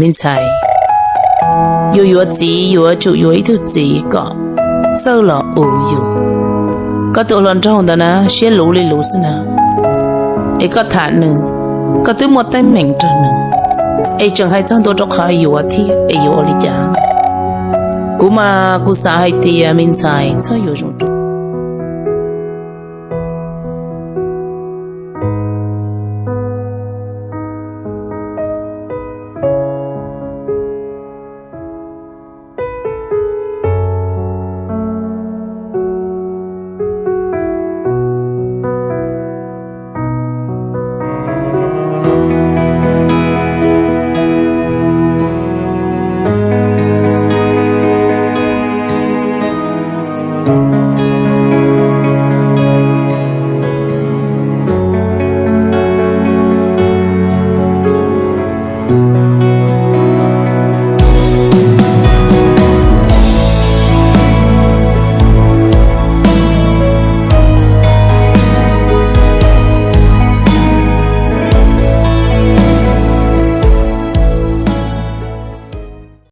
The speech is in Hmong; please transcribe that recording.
Me ntxhais, yus yuav txiv yuav tsum yuav ib tug txiv kom txawj los ua yus. Koj tus hluas nraug ntawd na siab luv li luv xwb na, es koj tham nws, koj twb muaj teeb meem rau nws, es tseem hais txog ntua rau qhov yuav thiab es yuav ua li cas? Kuv mas kuv xav hais tias me ntxhais txhob yuav zoo